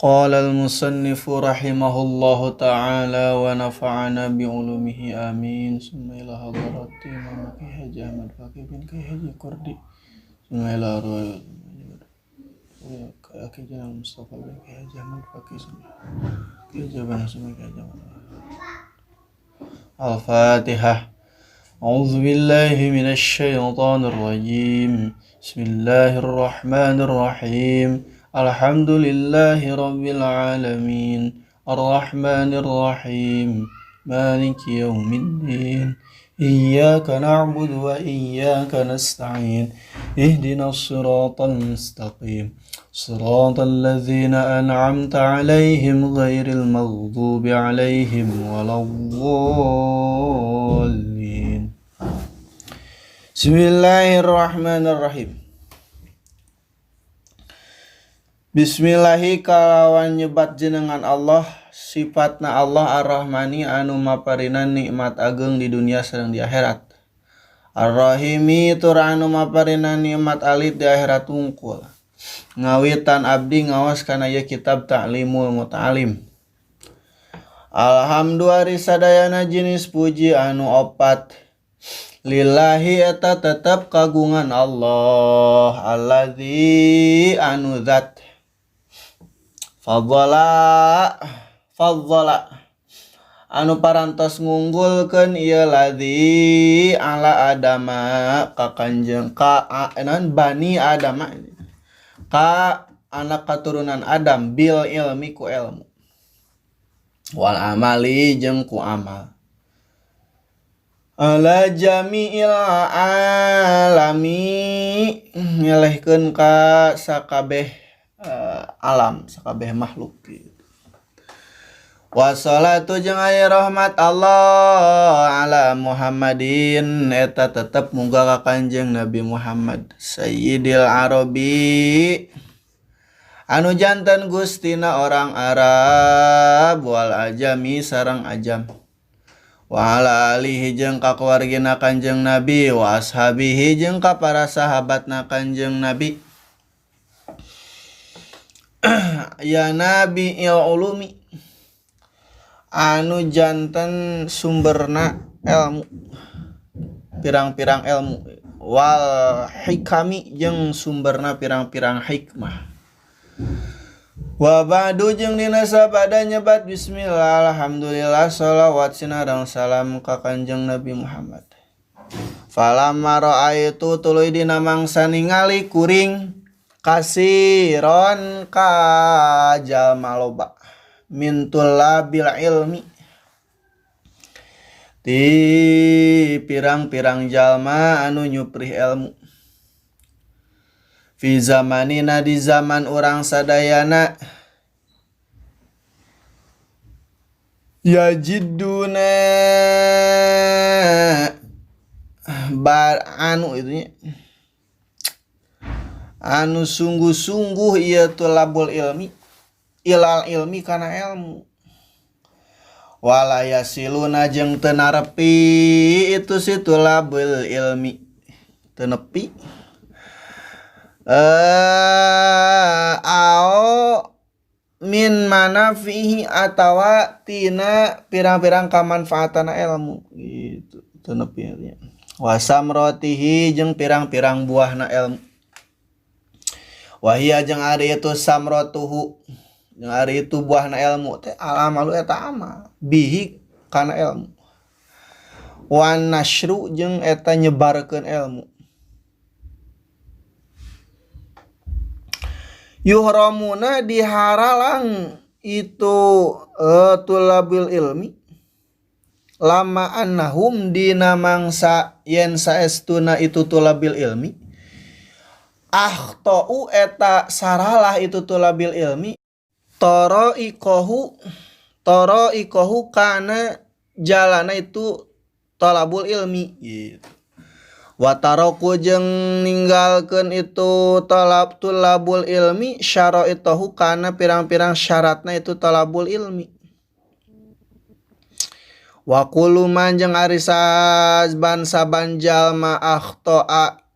قال المصنف رحمه الله تعالى ونفعنا بعلومه آمين ثم إلى حضرة إمام كي حاج أحمد فقيه بن كي حاج كردي ثم إلى أرواح كي جناب المصطفى بن كي حاج أحمد فقيه كي جبنا ثم كي حاج الفاتحة. أعوذ بالله من الشيطان الرجيم. بسم الله الرحمن الرحيم. الحمد لله رب العالمين الرحمن الرحيم مالك يوم الدين إياك نعبد وإياك نستعين اهدنا الصراط المستقيم صراط الذين أنعمت عليهم غير المغضوب عليهم ولا الضالين. بسم الله الرحمن الرحيم. Bismillahi kalawan nyebat jenengan Allah, sifatna Allah Ar-Rahmani anu maparinan nikmat ageng di dunia sareng di akhirat. Ar-Rahimi tur anu maparinan nikmat alit di akhirat wungkul. Ngawitan abdi ngawas kana ieu kitab Ta'limul Muta'alim. Alhamdulillah sadayana jenis puji anu opat. Lillahi eta tetep kagungan Allah allazi anu zat fadhala anu parantos ngunggulkeun ieu ladzi ala adama ka kanjeng ka bani adama ka anak katurunan Adam bil ilmi ku ilmu wal amali jeung ku amal ala jami'il alami ngelehkeun ka sakabeh alam sakabeh makhluk gitu. Wassalatu jeung aya rahmat Allah ala Muhammadin eta tetep muga ka Kanjeng Nabi Muhammad Sayyidil Arabi anu janten gustina orang Arab wal ajami sareng ajam wa ala alihi jeung ka keluargina Kanjeng Nabi wa ashabihi jeung ka para sahabatna Kanjeng Nabi. Ya Nabi il ulumi anu janten sumberna ilmu pirang-pirang ilmu wal hikami jeung sumberna pirang-pirang hikmah. Wa ba'du jeung dina sabada nyebat bismillah alhamdulillah sholawat sinareng salam ka Kanjeng Nabi Muhammad. Falamma ra'aitu tuluy dina mangsa ningali kuring kasiron ka jalma loba min tullabil ilmi ti pirang-pirang jalma anu nyuprih ilmu fi zamanina di zaman urang sadayana yajiduna bar anu itunya anu sungguh-sungguh ieu tulabul ilmi ilal ilmi kana ilmu wala yasiluna jeung teu narepi itu si tulabul ilmi teu nepi ao min manafihi atawa tina pirang-pirang kamanfaatana ilmu gitu teu nepi artinya wasamrotihi jeung pirang-pirang buahna ilmu wahia jeung ari itu samrotuhu jeung ari itu buahna ilmu teh alamalu eta amal bihi kana ilmu wan nasru jeung eta nyebarkeun ilmu yuhramuna diharalang itu tulabil ilmi lama annahum dina mangsa yen saestuna itu tulabil ilmi akhtau eta saralah itu tulabil ilmi toro ikohu kana jalana itu talabul ilmi gitu. Wataroku jeung ninggalkeun itu talab tulabul ilmi syara'itahu kana pirang-pirang syaratna itu talabul ilmi. Wa kullu man jeung ari saban saban jalma akhta'a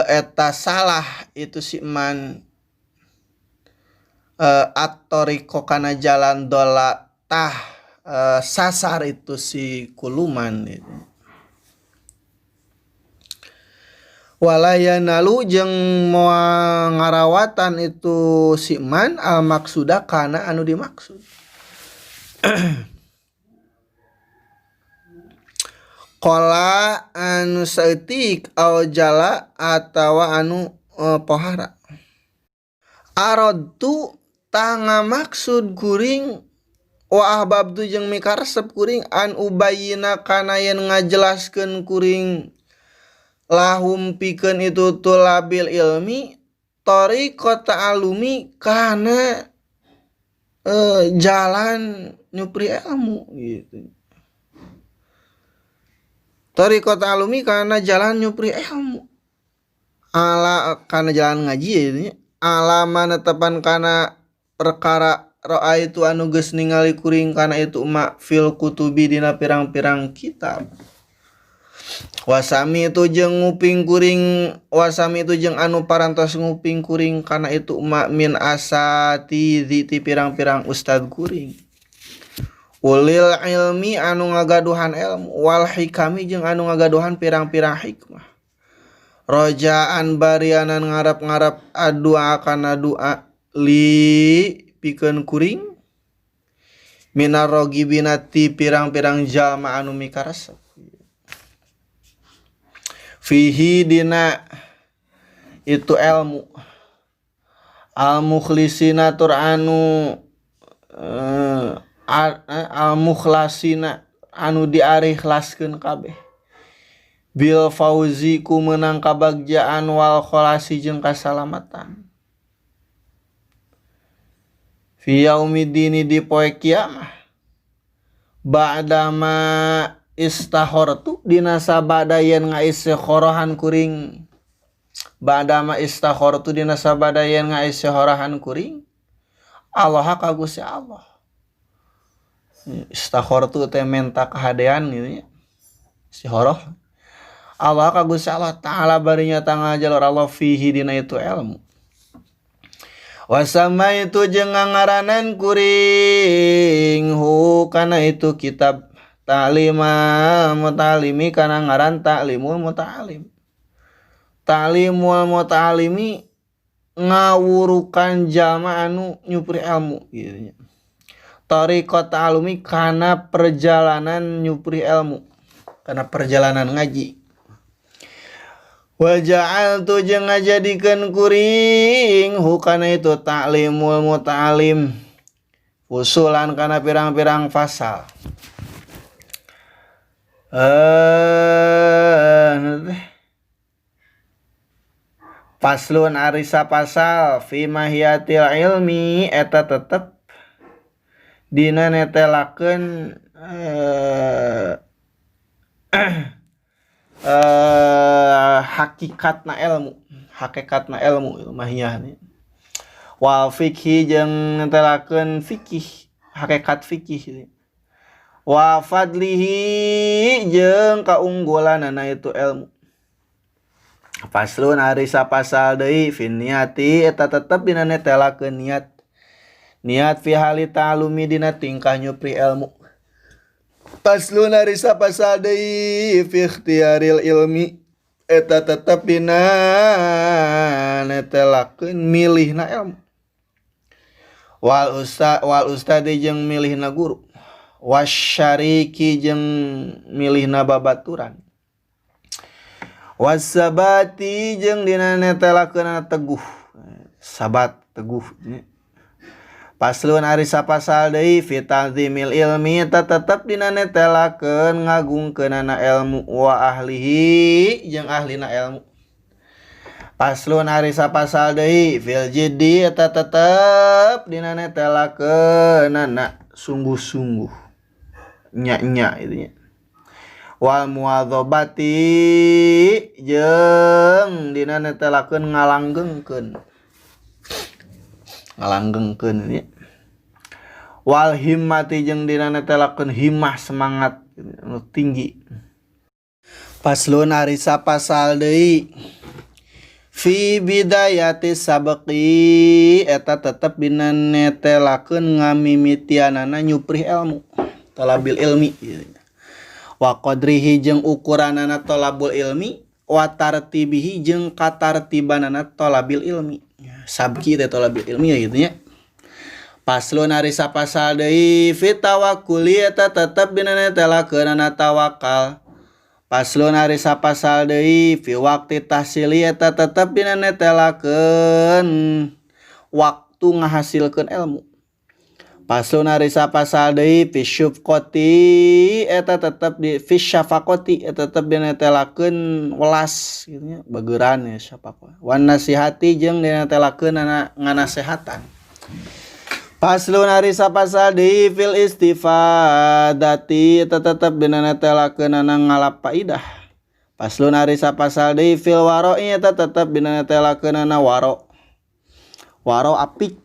Eta salah itu si man at-tariqo kana jalan dola tah sasar itu si kuluman itu. Walaya nalu jeung moal ngarawatan itu si man al maksuda kana anu dimaksud. Qala anu saeutik au jala atawa anu pohara. Aradtu tah ngamaksud kuring wa ahbabtu jeung mikaresep kuring an ubayyina kana yen ngajelaskeun kuring lahum pikeun itu tulabil ilmi tariqat ta'alumi kana jalan nyupri ilmu gitu. Tariqat ta'alumi kana jalan nyupri ilmu ala kana jalan ngaji ya nya alama netepan kana perkara roa itu anu geus ningali kuring kana itu ma fil kutubi dina pirang-pirang kitab. Wasami itu jeung nguping kuring wasami itu jeung anu parantos nguping kuring kana itu ma min asati ti pirang-pirang ustad kuring. Ulil ilmi anu ngagaduhan ilmu wal hikami jeung anu ngagaduhan pirang-pirang hikmah. Rojaan barianan ngarap-ngarap adua kana doa li pikeun kuring minar rogibina ti pirang-pirang jalma anu mikaresep. Fihi dina itu ilmu al mukhlisina tur anu al mukhlasina anu diarikhlaskeun kabeh bil fauzi ku meunang kabagjaan wal kholasi jeung kasalamatan fi yaumiddini di poe kiamah ba'dama istahortu dina sabada yen ngaistikhorohan kuring ba'dama istakhortu dina sabada yen ngaistikhorohan kuring Allah ka Gusti Allah. Istakhortu teh menta kahadean gitu nya istikhoroh Allah ka Gusti Allah ta'ala barinya tangga jalur Allah fihi dina itu ilmu. Wasama itu jeung ngangaranan kuring hu kana itu kitab ta'lima muta'alimi kana ngaran ta'limul muta'alim. Ta'limul muta'alimi ngawurukan jalma anu nyupri ilmu gitu nya. Tariqat ta'alumi kana perjalanan nyupri ilmu, kana perjalanan ngaji. Wa ja'altu jeung ngajadikeun kuring hu kana itu ta'limul muta'alim usulan kana pirang-pirang fasal. Faslun arisa pasal fi mahiyatil ilmi eta tetep dina netelakeun hakikatna ilmu, hakikatna ilmu itu mahiyah nih. Wal fikhi jeung netelakeun fikih, hakikat fikih. Wa fadlihi jeung kaunggulanana itu ilmu. Faslun arisa pasal deui fi niati eta tetep dina netelakeun niat. Niat fi hali ta'alumi dina tingkah nyupri ilmu. Faslun arisa pasal deui fi ikhtiaril ilmi eta tetep dina netelakeun milihna ilmu. Wal ustadi jeung milihna guru. Wasyariki jeung milihna babaturan. Wasabati jeung dina netelakeunana teguh. Sabat teguh. Paslon arisa pasal deui fi ta'zimil ilmi eta tetep dina netelakeun ngagungkeunana ilmu wa ahlihi jeung ahlina ilmu. Paslon arisa pasal deui fil jiddi eta tetep dina netelakeunana sungguh-sungguh nya-nya itu nya. Wal muadzabati jeung dina netelakeun ngalanggengkeun. Ngalanggengkeun nya. Wal himmati jeung dina netelakeun himmah semangat anu tinggi. Paslon arisa pasal deui Fi bidayati sabqi eta tetep dina netelakeun ngamimitianana nyuprih ilmu talabil ilmi wa qadrihi jeung ukuranana talabul ilmi wa tartibihi jeung katartibanana talabil ilmi sabqi teh talabil ilmi ya gitu nya. Paslon ari sapasal deui fi tawakkuli eta tetep dina netelakeunana tawakal. Paslon ari sapasal deui fi waqti tahsili eta tetep dina netelakeun waktu ngahasilkeun ilmu. Paslon ari sapasal deui fi syufqati eta tetep di fi syafaqati eta tetep dina netelakeun welas kitu nya bageuran ya syafaqah. Wan nasihati jeung dina netelakeun nganasehatan. Paslon ari sapasal deui fil istifadati eta tetep dina netelakeun ngalap faidah. Paslon ari sapasal deui fil wara'i eta tetep dina netelakeun waro. Waro apik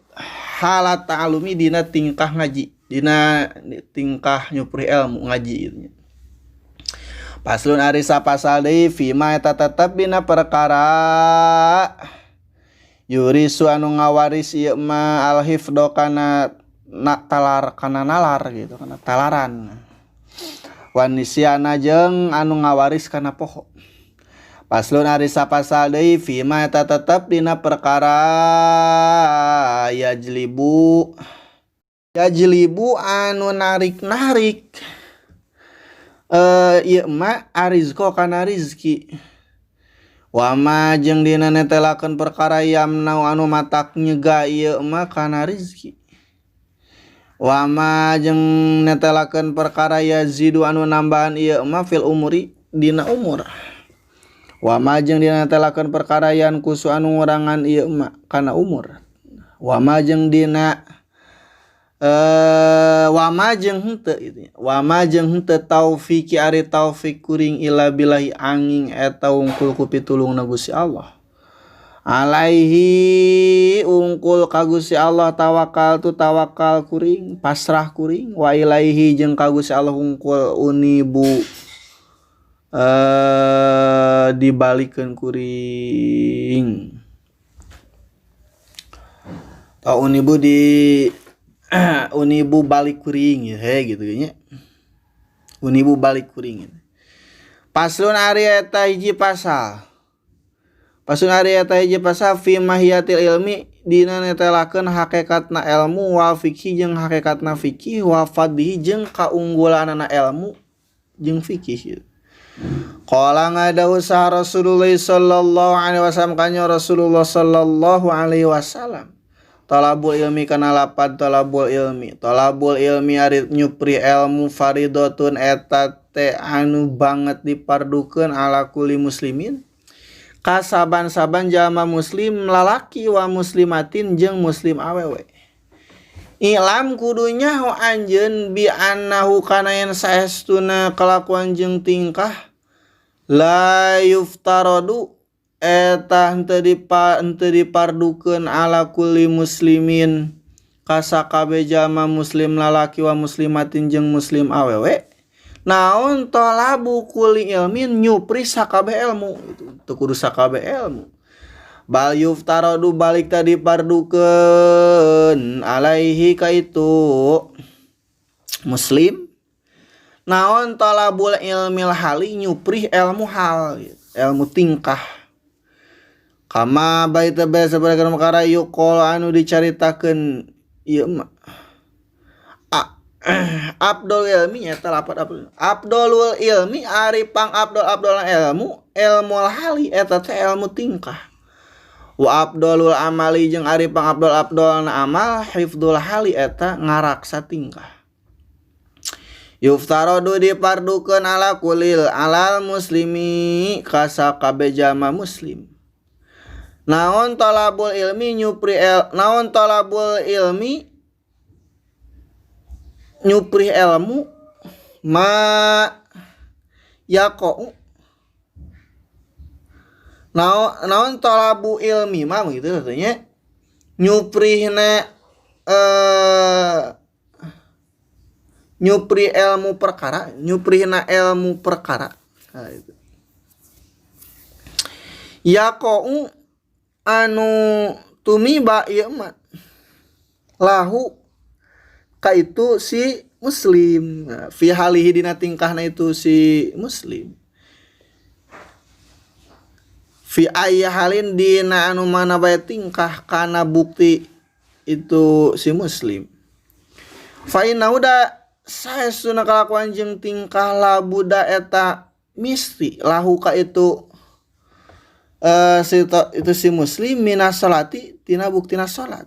halat ta'alumi dina tingkah ngaji, dina tingkah nyupri ilmu ngaji gitu. Paslon ari sapasal deui fima eta tetep dina perkara yurisu anu ngawaris ieu ma alhifdho kana na talar kana nalar gitu kana talaran wanisiana jeung anu ngawaris kana poho. Paslon ari sapasal deui fima eta tetep dina perkara yajlibu yajlibu anu narik-narik ieu ma arizqo kana rizki wama jeung dina netelakeun perkara yamnau anu matak nyegah ieu ma kana rizki wama jeung netelakeun perkara yazidu anu nambahan ieu ma fil umuri dina umur wama jeung dina netelakeun perkara yan kusu anu ngurangan ieu ma kana umur wama jeung dina wama jeung henteu gitu nya wama jeung henteu taufiki ari taufik kuring illa billahi angin eta wungkul ku pitulungna Gusti Allah alaihi ungkul ka Gusti Allah tawakal tu tawakal kuring pasrah kuring wa ilaihi jeung ka Gusti Allah wungkul unibu dibalikeun kuring tau unibu di unibu balik kuring ya he gitu nya unibu balik kuring. Paslon ari eta hiji pasal paslon ari eta hiji pasal fi mahiyatil ilmi dina netelakeun hakikatna ilmu wal fikih jeung hakikatna fikih wa fadhihi jeung kaunggulanana ilmu jeung fikih. Qala ngadahu sah Rasulullah sallallahu alaihi wasallam kanya Rasulullah sallallahu alaihi wasallam talabul ilmi kana lapad talabul ilmi ari nyupri ilmu faridotun eta teh anu banget dipardukeun ala kulli muslimin kasaban-saban jalma muslim lalaki wa muslimatin jeung muslim awewe. Ilam kudu nyaho anjeun bi annahu kana yen saestuna kalakuan jeung tingkah la yuftaradu eta henteu dipardukeun ala kulli muslimin kasakabe jalma muslim lalaki wa muslimatin jeung muslim awewe naon talabu kulli ilmin nyupri sakabeh ilmu gitu teu kudu sakabeh ilmu bal yuftaradu balik tadi pardukeun alaihi ka itu muslim naon talabul ilmil hali nyuprih ilmu hal gitu, ilmu tingkah kama baita bae sabarang perkara yuqol anu dicaritakeun ieu mah abdul ilmi eta lapat abdul abdulul ilmi ari pang abdul abdulna ilmu ilmu hali eta teh ilmu tingkah wa abdulul amali jeung ari pang abdul abdulna amal hifdzul hali eta ngaraksa tingkah yuftaradu dipardukeun ala kulil alal muslimi kasakabe jalma muslim naon talabul ilmi nyupri naon talabul ilmi nyupri ilmu ma yaqau naon talabu ilmi mah gitu artinya nyuprihna nyupri ilmu perkara nyuprihna ilmu perkara nah, itu yaqau anu tumiba ieu mah lahu ka itu si muslim fi halihi dina tingkahna itu si muslim fi ayyi halin dina anu mana bae tingkah kana bukti itu si muslim fa inna uda saestuna kalakuan jeung tingkah labuda eta misti lahu ka itu itu si muslim minas salati tina buktina salat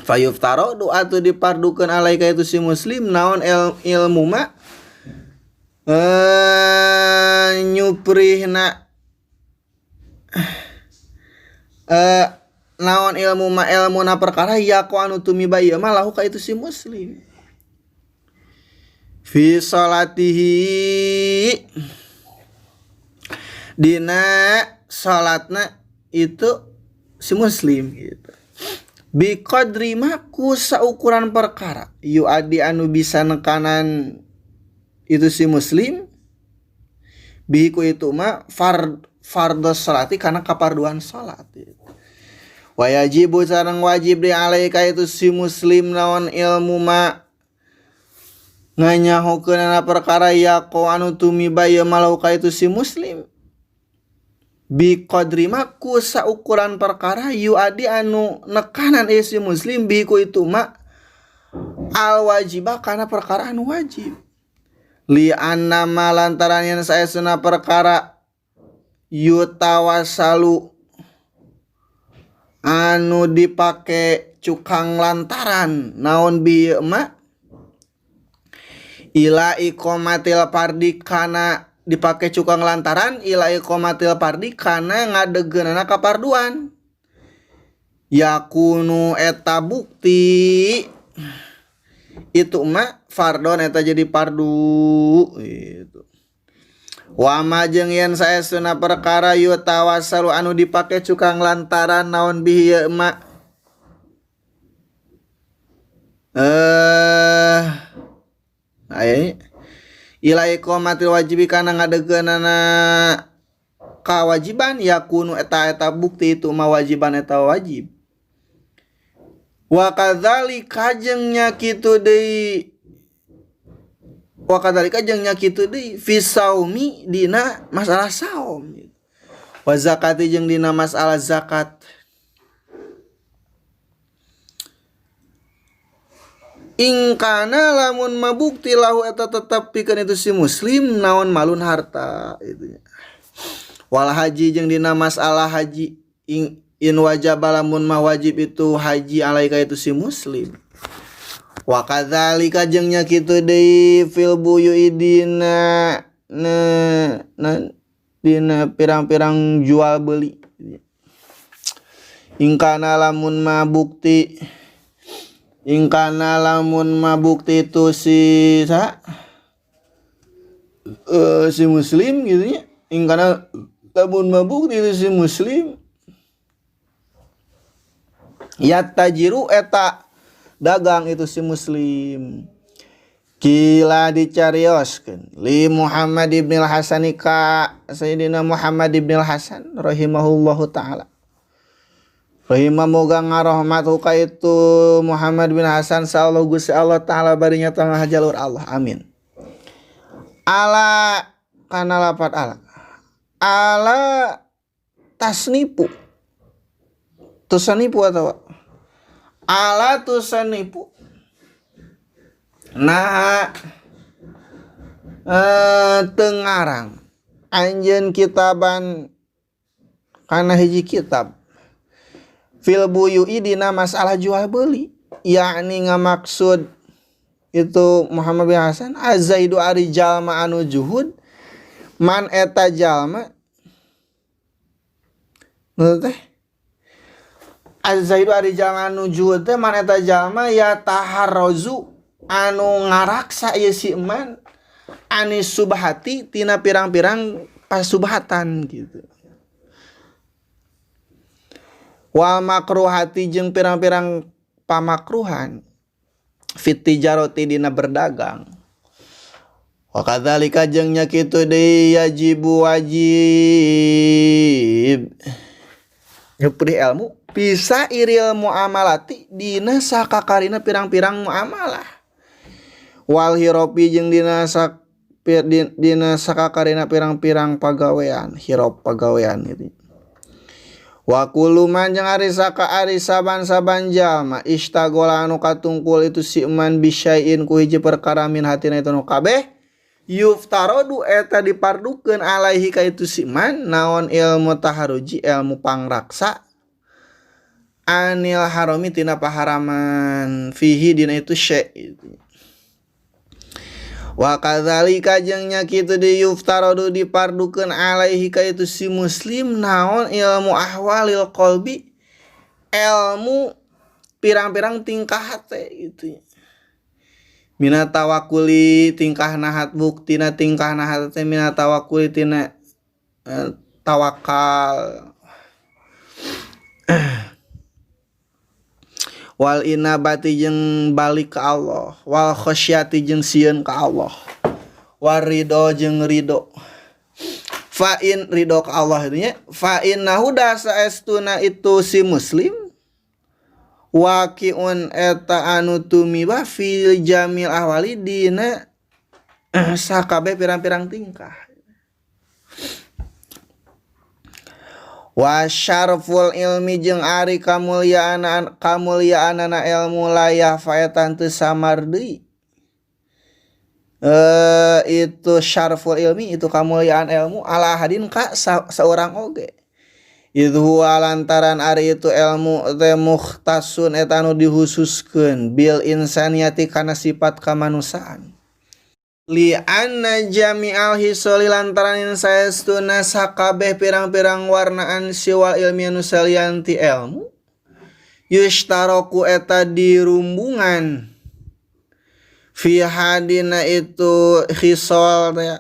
fayuftaro doa tu dipardukeun alaika itu si muslim naon ilmu ma nyuprihna naon ilmu ma ilmuna perkara yaqo anu tumiba ieu mah lahu ka itu si muslim fi salatihi dina salatna itu si muslim gitu bi qadri ma ku saukuran perkara yuadi anu bisa nekanan itu si muslim bihi ku itu ma fardhu salati kana kaparduan salat gitu. Wa yajibu sareng wajib di alaika itu si muslim naon ilmu ma nganyahokeunana perkara yaqo anu tumiba ieu malauka itu si muslim bi qadri ma ku saukuran perkara yuadi anu nekanan ieu si muslim bi ku itu ma al wajibah kana perkara anu wajib li anna ma lantaran yen saestuna perkara yutawasalu anu dipake cukang lantaran naon bi ieu ma ila iqamatil pardi kana dipake cukang lantaran ila iqamatil pardi kana ngadegeunana kaparduan yakunu eta bukti itu ma fardon eta jadi pardu gitu. Wa ma jeung yen saestuna perkara yutawassalu anu dipake cukang lantaran naon bihi ieu ma aya ila iqamatil wajibi kana ngadegeunana kawajiban yakunu eta eta bukti itu ma wajiban eta wajib wa kadzalika jeung nya kitu deui wa kadzalika jeung nya kitu deui fi saumi dina masalah saum wa zakati jeung dina masalah zakat ingkana lamun mabukti lahu eta tetep pikeun itu si muslim naon malun harta itu nya wal haji jeung dina masalah haji in wajib lamun mah wajib itu haji alaika itu si muslim wa kadzalika jeung nya kitu deui fil buyui dina dina pirang-pirang jual beli ingkana lamun mah bukti ingkana lamun mah bukti itu si si muslim gitu nya ingkana lamun mah bukti itu si muslim ya tajiru eta dagang itu si muslim kila dicarioskeun li Muhammad ibn al-Hasan ka Sayyidina Muhammad ibn al-Hasan rahimahullahu taala rahimah moga ngarohmat ka itu Muhammad bin Hasan sallallahu Gusti Allah taala barinya tengah jalur Allah amin ala kana lapat ala ala tasnipu tusanipu atau ala tusanipu nah tengarang anjeun kitaban kana hiji kitab fil buyui dina masalah jual beli yakni ngamaksud itu Muhammad bin Hasan azaidu ari jalma anu juhud man eta jalma teh azaidu ari jalma anu juhud teh man eta jalma ya taharrozu anu ngaraksa ieu si man anis subhati tina pirang-pirang pasubhatan gitu wal makruhati jeung pirang-pirang pamakruhan fit tijarati dina berdagang Wa kadzalika jeung nya kitu deui yajibu wajib nyupri ilmu bisa iril muamalati dina sakakarina pirang-pirang muamalah wal hiropi jeung dina dina sakakarina pirang-pirang pagawean hirop pagawean gitu. Wa kullu man jeung ari saka ari saban-saban jalma istagola anu katungkul itu si man bisyai'in ku hiji perkara min hatina itu nu kabeh yuftarodu eta dipardukeun alaihi ka itu si man naon ilmu taharuji ilmu pangraksa anil harami tina paharaman fihi dina itu syai. Wa kadzalika jeung nya kitu di yuftarodu dipardukeun alaihi ka itu si muslim naon ilmu ahwalil qalbi ilmu pirang-pirang tingkah hate gitu. Mina tawakuli tingkah nahat buktina tingkah nahat teh mina tawakuli tina tawakal wal inabati jeung balik ka Allah wal khasyati jeung sieun ka Allah war ridho jeung ridho fa in ridho ka Allah itu nya fa innahu da saestuna itu si muslim waqiun eta anu tumiba fil jamil ahwali dina sakabeh pirang-pirang tingkah. Wa syarful ilmi jeung ari kamuliaanana ilmu layah faetan teu samar deui. Itu syarful ilmi itu kamuliaan ilmu ala hadin ka saurang oge. Idh huwa lantaran ari itu ilmu teh mukhtasun eta anu dihususkeun bil insaniyati kana sifat kamanusiaan. Li anna jami'al hisoli lantaran saestuna sakabeh pirang-pirang warnaan siwal ilmi anu salianti ilmu yushtaroku eta dirumbungan fi hadina itu hisol teh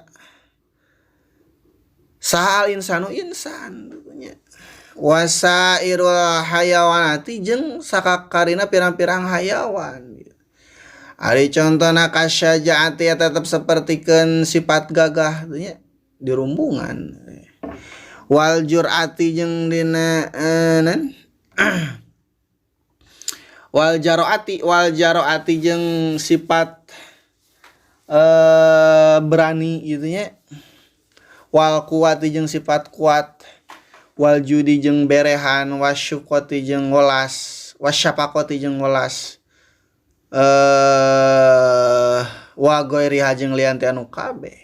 sahal insanu insan wasairul hayawanati jeung sakakarina pirang-pirang hayawan. Ari contona kasyajaati tetep sapertikeun sifat gagah nya di rumbungan. Wal jur'ati jeung dina wal jaroati jeung sifat berani gitu nya. Wal kuwati jeung sifat kuat. Wal judi jeung berehan, wasyuqati jeung welas, wasyafaqati jeung welas. Wa ghairiha jeung lianti anu kabeh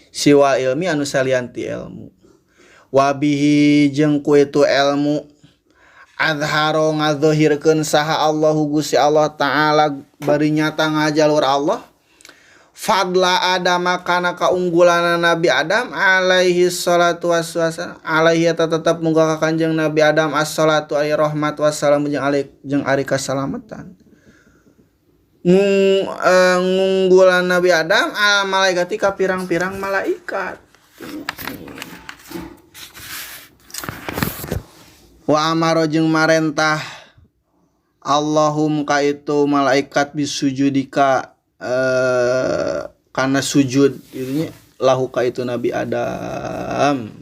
siwa ilmi anu salianti ilmu wabihi jeung ku itu ilmu azharo ngazahirkeun saha Allahu Gusti Allah taala bari nyata ngajalur Allah fadla Adam kana kaunggulanna Nabi Adam alaihi salatu wassalam alaihi tetep muga ka Kanjeng Nabi Adam assalatu alaihi rahmat wassalam jeung alaihi jeung ari kasalamatan ngunggulan Nabi Adam al malaikati ka pirang-pirang malaikat. Wa amaro jeung marentah Allahum ka itu malaikat bisujudika kana sujud itunya lahu ka itu Nabi Adam.